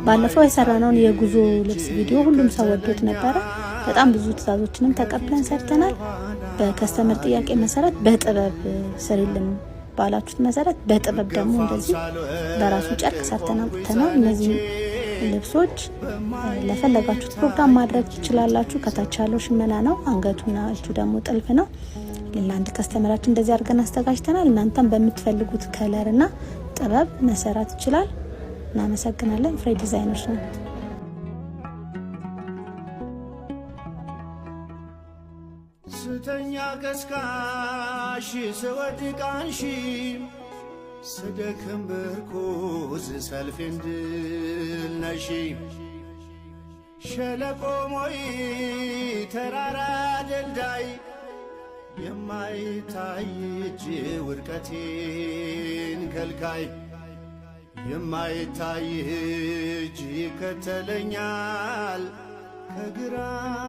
ባለፈው የሰራነውን የጉዞ ልብስ ቪዲዮ ሁሉም ሰው ወዶት ነበረ። በጣም ብዙ ትዕዛዞችንም ተቀብለን ሰርተናል። በ customer ጥያቄ መሰረት በጥበብ ስሪልን ባላችሁት መሰረት በጥበብ ደግሞ እንደዚህ በራሱ ጨርቅ ሰርተን አምጥተናል። እነዚህ ልብሶች ለፈለጋችሁት ፕሮግራም ማድረግ ትችላላችሁ። ከታች ያለው ሽመና ነው፣ አንገቱና እጁ ደግሞ ጥልፍ ነው። ለአንድ customer ኣችን እንደዚህ አድርገን አዘጋጅተናል። እናንተም በምትፈልጉት color እና ጥበብ መሰራት ይችላል። እናመሰግናለን። ፍሬ ዲዛይኖች ነው። ስተኛ ቀስቃሽ፣ ስወድቅ አንሺ፣ ስደክም ብርኩዝ፣ ሰልፌን ድል ነሺ። ሸለቆ ሞይ ተራራ ደልዳይ፣ የማይታይ እጅ ውድቀቴን ከልካይ፣ የማይታይ እጅ ይከተለኛል ከግራ